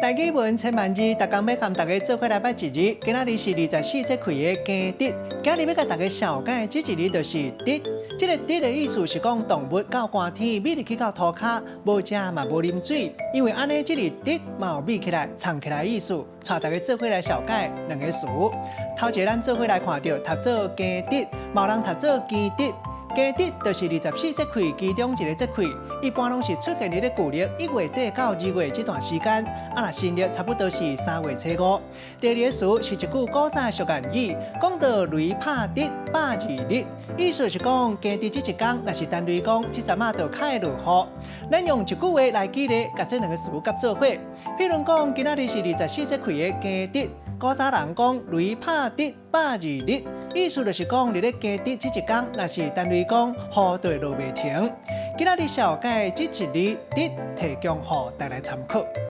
台語文千萬字，逐工欲佮大家做伙來捌一字。今仔日是二十四節氣的驚蟄，今日欲共大家紹介這一字就是蟄。這个蟄的意思是講動物到寒天覕入去到塗跤，無食嘛無啉水，因為按呢這个蟄嘛有覕起來、藏起來的意思。帶大家做伙來紹介兩个詞。頭一个咱做伙來看著讀做驚蟄，嘛有人讀做驚蟄。驚蟄就是二十四節氣其中一个節氣，一般攏是出現佇咧舊曆一月底到二月這段時間，啊若新曆差不多是三月初五。第二个詞是一句古早的俗諺語，講到雷拍柄百二日，意思是講驚蟄這一工，若是陳雷公，這陣仔就較會落雨。咱用一句話來舉例，共這兩个詞佮做伙。譬如講，今仔日是二十四節氣的驚蟄，古早人講雷拍柄百二日，意思就是講佇咧驚蟄這一工，若是陳雷公，雨就會落袂停。今仔日紹介這一字蟄，提供予大家參考。